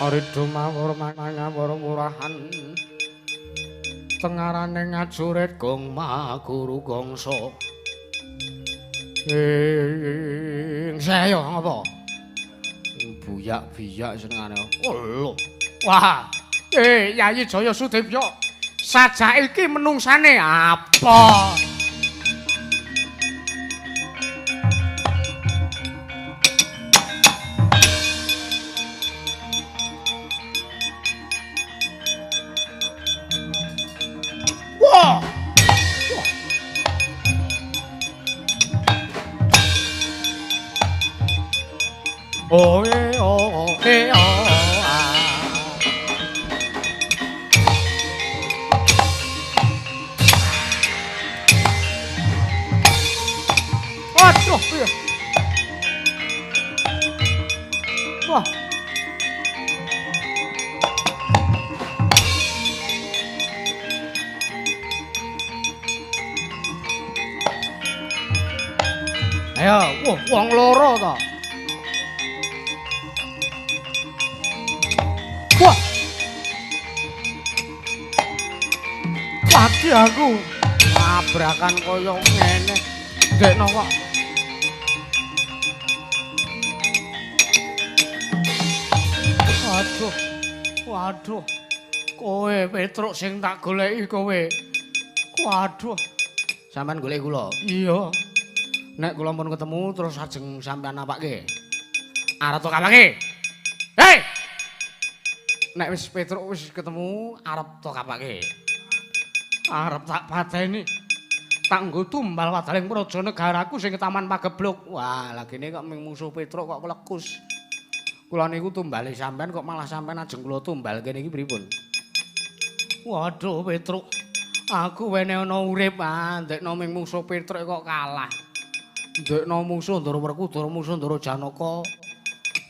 Speaker 1: Aridho mawur mangawur murahan tengarane ngajurit
Speaker 2: Gong Maguru Gongso.
Speaker 1: Ing saya ngapa?
Speaker 2: Buyak-biyak senengane. Oh lho.
Speaker 1: Wah, Yayi Jaya Sudibya, sajak iki menungsane apa? Wah. Oh eh oh eh oh ah. Aduh, iya. Wah. Ayo, wah, wong loro to. Wah. Mati aku. Tabrakan kaya ngene. Ndekno kok. Aduh. Waduh. Kowe Petruk sing tak goleki kowe. Waduh.
Speaker 2: Sampeyan golek kula?
Speaker 1: Iya.
Speaker 2: Nek kula pun ketemu terus ajeng sampeyan napake.
Speaker 1: Arep to kapake. Hei. Nek wis Petruk wis ketemu arep to kapake. Arep tak pateni. Tak nggo tumbal wadaling praja negaraku sing Taman Pagebluk.
Speaker 2: Wah, lagene kok ming musuh Petruk kok klekus. Kula niku tumbale sampean kok malah sampean ajeng kula tumbal kene iki pripun?
Speaker 1: Waduh Petruk, aku wene ana urip ah, ndekno ming musuh Petruk kok kalah.
Speaker 2: Ndekno musuh Ndara Werkudara, musuh Ndara Janaka.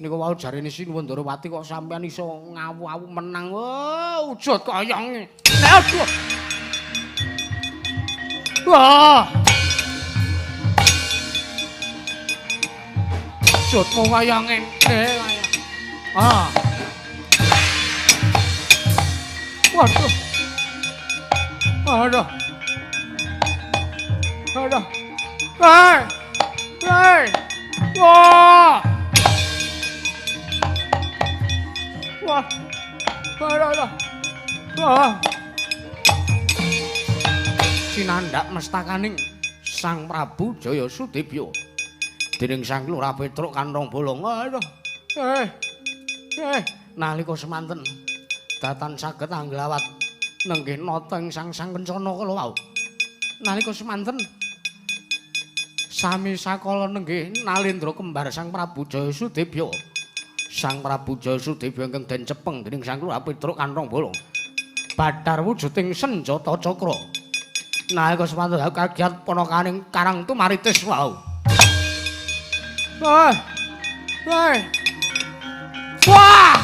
Speaker 2: Niku wau jarene Sinuwun Ndarawati kok sampean iso ngawu-awu menang.
Speaker 1: Wah, ujud kaya ngene. Aduh. Wah. Ujudmu kaya ngene. Ah. Waduh. Aduh. Aduh. Hei. Hei. Wah. Wah. Aduh, aduh. Wah.
Speaker 2: Sinandhak mestakaning Sang Prabu Jaya Sudibya. Dening Sang Lurah Petruk Kanthong Bolong. Aduh. Nalika semanten datan saged angglawat nenggih nata ing Sang Sang Kencana kala wau. Nalika semanten sami sakala nenggih Nalendra kembar Sang Prabu Jaya Sudibya. Sang Prabu Jaya Sudibya ingkang den cepeng dening Sang Lurah Petruk Kanthong Bolong. Bathar wujuding senjata cakra. Nalika semanten kagiat ponakaning Karang Tumaritis wau.
Speaker 1: Hei. Hei. Wah!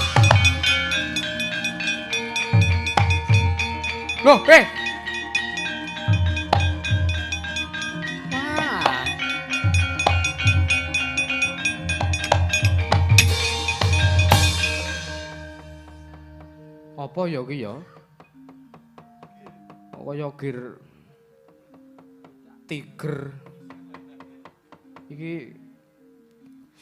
Speaker 1: Loh, eh. Wah. Apa ya ki ya? Kaya gir tiger. Iki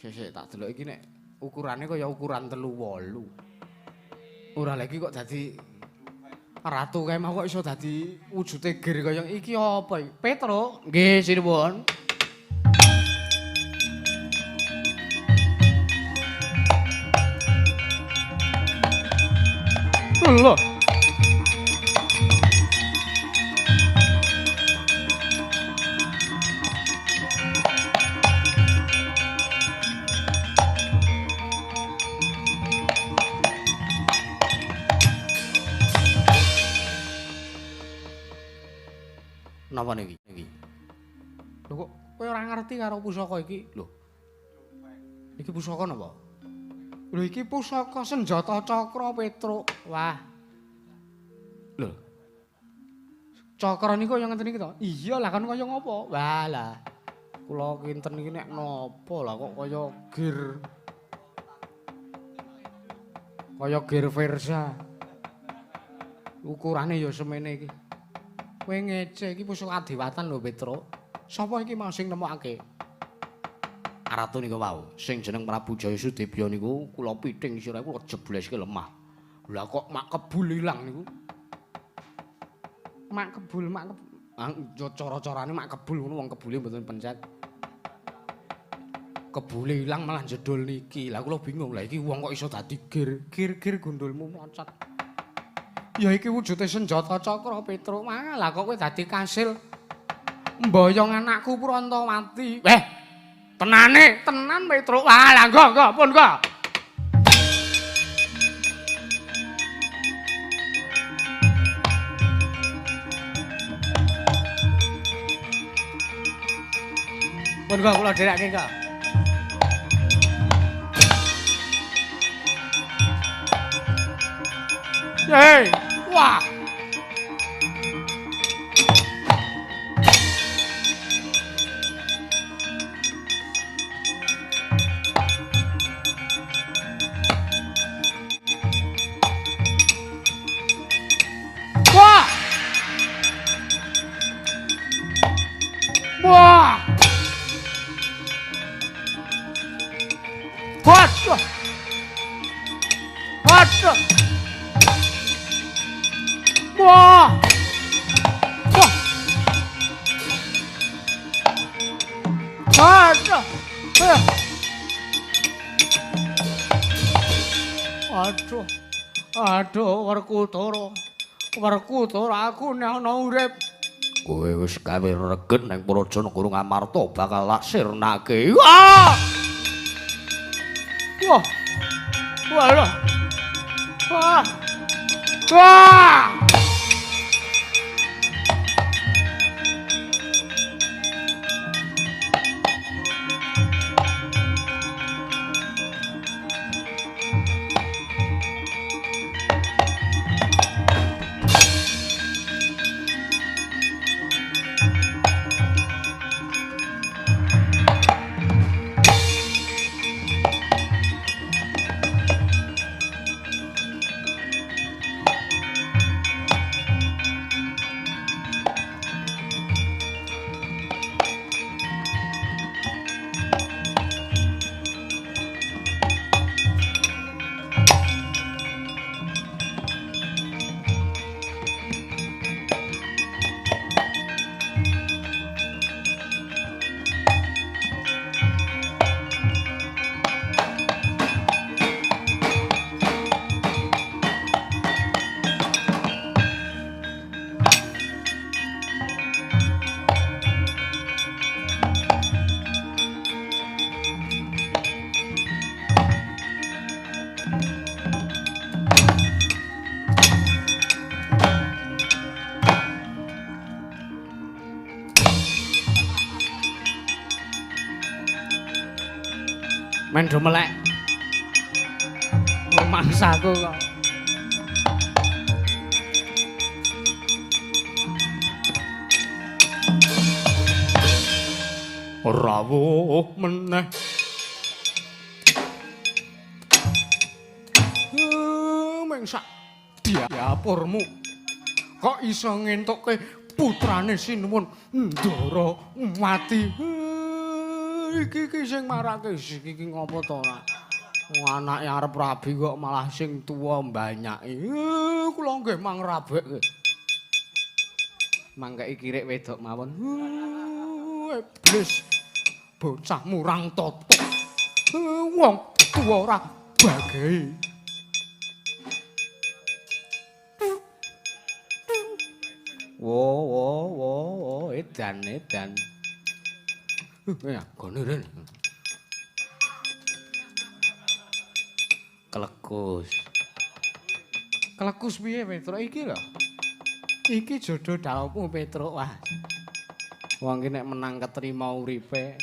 Speaker 1: sik tak delok iki nek ukurane kaya ukuran 38. Ora lagi kok dadi ratu kae mau kok iso dadi wujude gir kaya iki apa iki? Petruk?
Speaker 2: Nggih, sinuwun.
Speaker 1: Lho.
Speaker 2: Napa niki? Niki.
Speaker 1: Lho kok kowe ora ngerti karo pusaka iki? Lho. Iki pusaka napa? Lho iki pusaka senjata cakra Petruk. Wah. Lho. Cakra niku kaya ngenten iki to? Iya lah kan kaya ngopo? Wah lah. Kula kinten iki nek napa lah kok kaya gir. Kaya gir Versa. Ukurane ya semene iki. Kowe ngece iki pusaka adewatan lho Petruk. Sapa iki mau sing nemokake?
Speaker 2: Ratu niku wau, sing jeneng Prabu Jaya Sudebya niku kula piting sirahe kula jebleske lemah.
Speaker 1: Lah kok mak kebul ilang niku? Mak kebul, mak kebul. Cara-carane mak kebul ngono wong kebule mboten pencet. Kebule ilang malah jedul niki. Lah kula bingung, lah iki wong kok iso dadi gir, gir-gir gundulmu mlocot. Ya iki wujude senjata cakra Petruk. Lah kok kowe dadi kasil mboyong anakku Prantawati. Eh, tenane, tenan Petruk. Wah, lah nggo, nggo, pun nggo. Pun nggo kula dherekake nggo. Hei, wah. Wah. Wah. Waduh. Waduh. Wah. Wah. Aduh. Aduh. Aduh, Werkudara. Werkudara aku nek ana urip.
Speaker 2: Kowe wis gawe reget ning Praja Negara Ngamarta bakal tak sirnake. Wah.
Speaker 1: Wah. Wah. Wah. Wah. Men do melek. Rumangsaku kok.
Speaker 2: Rawuh meneh.
Speaker 1: Meng sak diapurmu. Kok iso ngentukke putrane Sinuwun Ndara mati. Iki iki sing marake iki iki ngopo to ora? Wong anake arep rabi kok malah sing tuwa mbanyaki. Kula nggih mang rabek. Mangkeki kirik wedok mawon. Iblis. Bocah murang toto. Wong tuwa ora bagai. Wo wo wo wo edan edan. Ya, gone rene.
Speaker 2: Klekus.
Speaker 1: Klekus piye Petruk iki lho? Iki jodoh dhawupmu Petruk. Wah. Wong ki nek menang ketrima uripe.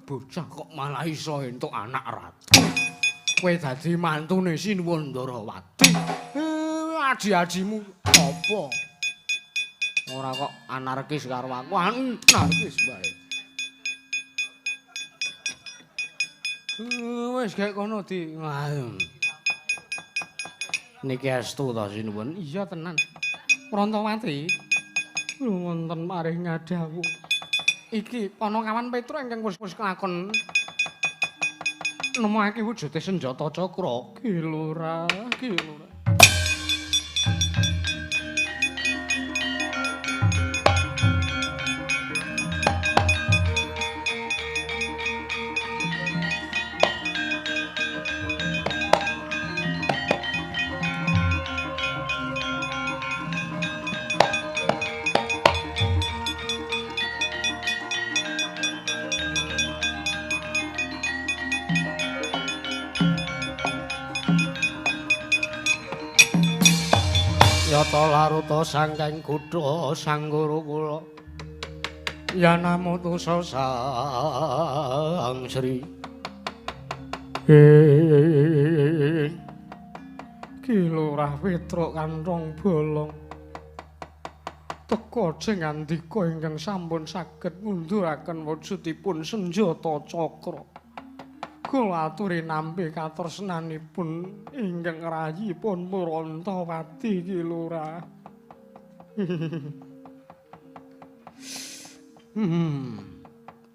Speaker 1: Bocah kok malah iso entuk anak ratu. Kowe dadi mantune Sinuwun Ndarawati. Aji-ajimu apa? Ora kok anarkis karo aku, anarkis bae. Wis gek kono di. Niki estu to Sinuwun? Iya tenan. Prantawati. Wonten marih ngadhawuh. Iki Panakawan Petruk ingkang wis kelakon nemokake wujude senjata cakra. Ki Lurah, ki Lurah. Yata laruta sangking kutha Sang Guru kula Yanamutusa Sang Sri. Ki Lurah Petruk kantong bolong teka jeng ngandika ingkang sampun saged ngunduraken wujudipun senjata cakra. Kula aturi nampi katresnanipun ingkang rayipun Purantawati Ki Lurah.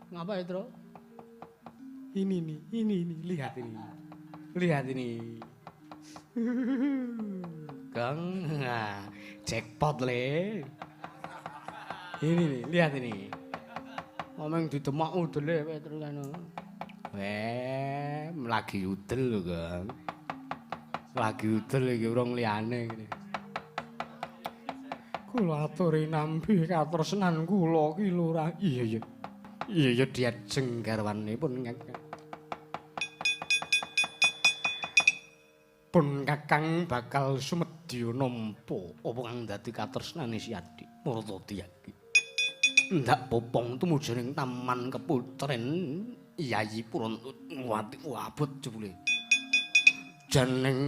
Speaker 1: Ngapa itu? Ini nih, ini nih, lihat ini. Lihat ini. Kang, jackpot le. Ini nih, lihat ini. Omeng didemak udele Petruk anu. Weh, lagi udel lho, Kang. Lagi udel iki urung liyane iki. Kula aturi nampi katresnan kula Ki Lurah. Iya iya. Iya iya diajeng garwanipun Kakang. Pun Kakang bakal sumedya nampa apa kang dadi katresnane si Adik Murtadi iki. Ndak popong tumuju ning Taman Keputren Yayi Purantawati abot jebule. Jeneng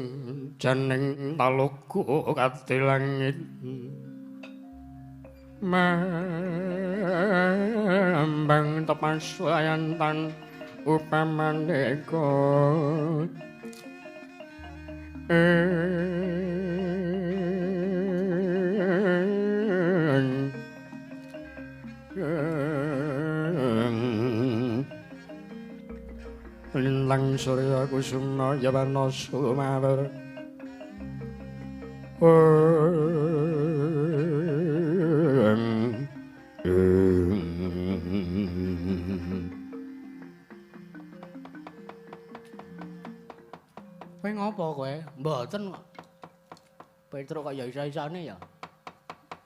Speaker 1: jeneng talaga kate langit. Mambang tepas layantan upamaneka. Lintang surya kusuma yawana sumawer. Kowe ngopo kowe? Mboten kok. Petruk kok ya isa-isane ya.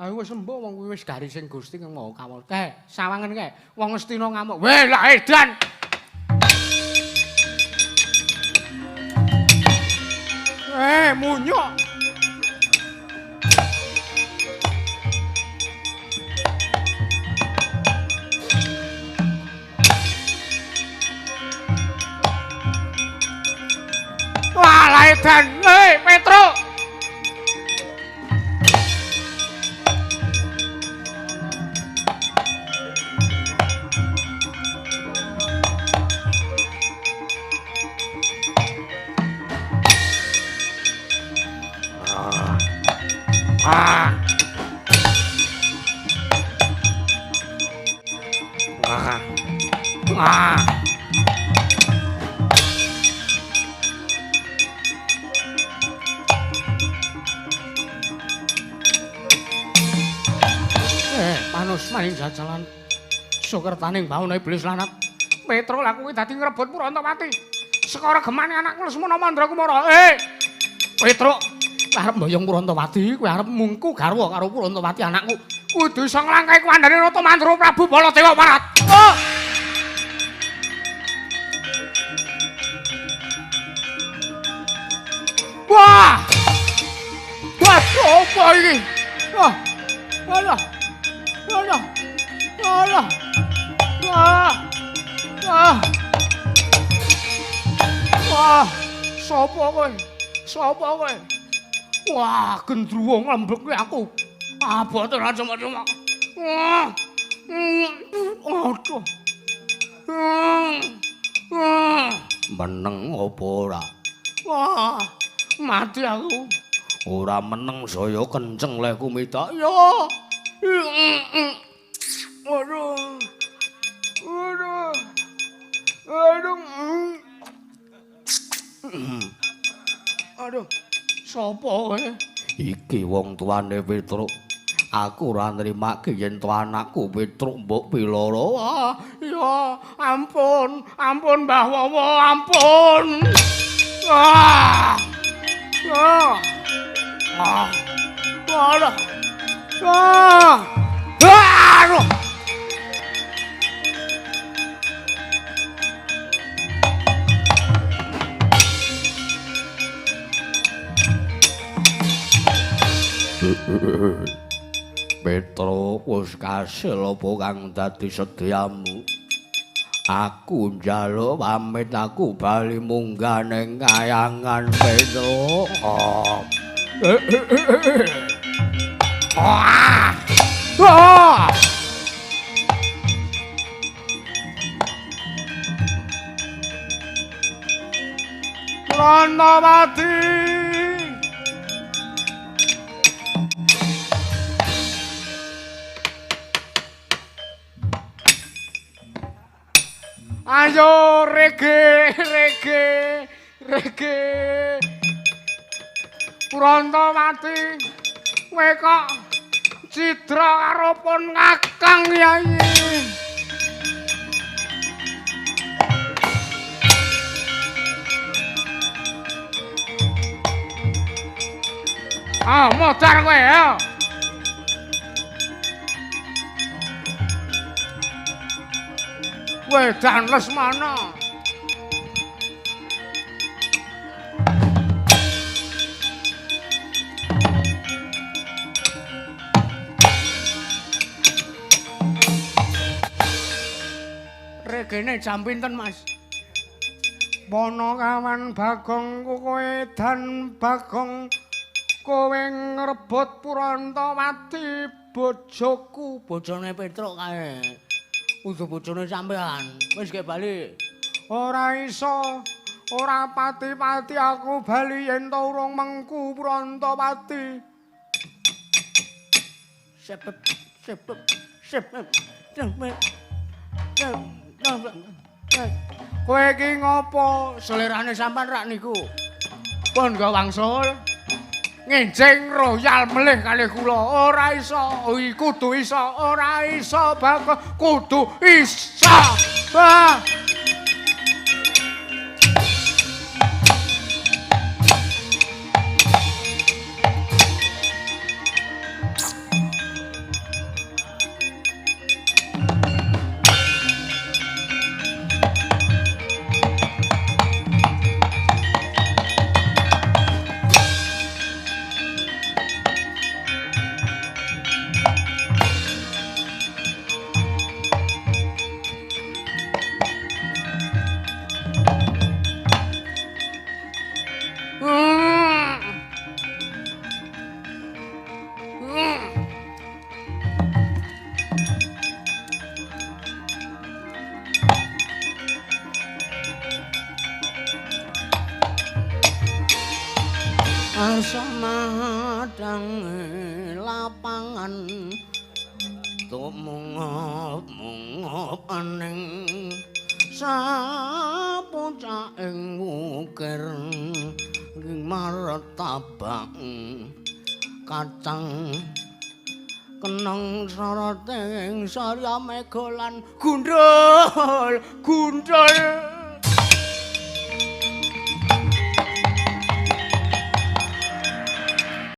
Speaker 1: Aku wis embuh wong kuwi wis garising Gusti kang Maha Kawula. Sawangen kae. Wong Ngastina ngamuk. Weh lah edan. Munyuk. Wah, edan. Hei, Petruk. Panusmaning jajalan sukertaning bawana iblis lanat. Petruk lah kuwi dadi ngrebut Purantawati. Sekara gemane anakku Lesmana Mandra Kumara. Petruk arep mboyong Purantawati, kowe arep mungku garwa karo Purantawati anakku. Kudu iso nglangkahi kuwandane Ratu Mandra Prabu Baladewa Parat. Oh. Wah. Wah, opo iki? Wah. Alah. Alah. Alah. Wah. Wah. Wah, sapa kowe? Sapa kowe? Wah, gendruwo nglembeke aku. Abote ora cuma-cuma. Wah. Aduh.
Speaker 2: Meneng apa ora?
Speaker 1: Wah, mati aku.
Speaker 2: Ora meneng saya kenceng lehku mitak.
Speaker 1: Ya. Aduh. Aduh. Aduh. Aduh. Sapa kowe?
Speaker 2: Iki wong tuane Petruk. Aku ora nrimake yen to anakku Petruk mbok piloro.
Speaker 1: Ah, ya ampun, ampun Mbah Wowo, ampun. Ah. Ah. Ah. Aduh. Ah. Aduh.
Speaker 2: Petruk wis kasil apa kang dadi sediamu? Aku njaluk pamit, aku bali munggah ning kayangan Petruk.
Speaker 1: Ah. Ah. Ranawati. Ayo rege rege rege. Prantawati, kowe kok cidra karo pun Kakang Yai. Ah, modar kowe ya. Kowe Dan Lesmana. Regene jam pinten, Mas? Ponokawan Bagong kowe Dan Bagong kowe ngrebut Prantawati bojoku,
Speaker 2: bojone Petruk kae. Udu bojone sampean. Wis gek bali.
Speaker 1: Ora iso, ora pati-pati aku bali yen to urung mengku Prantawati.
Speaker 2: Sepep sepep sepep sepep.
Speaker 1: Kowe iki ngopo? Selerane sampean rak niku. Pun go wangsul. Ngenjing royal melih kalih kula. Ora iso, kudu iso, ora iso Bagong, kudu iso. Ah.
Speaker 2: Samadang lapangan tumungop-mungop ning sapucaking wukir martabak kacang keneng soroting surya mega lan gundul gundul.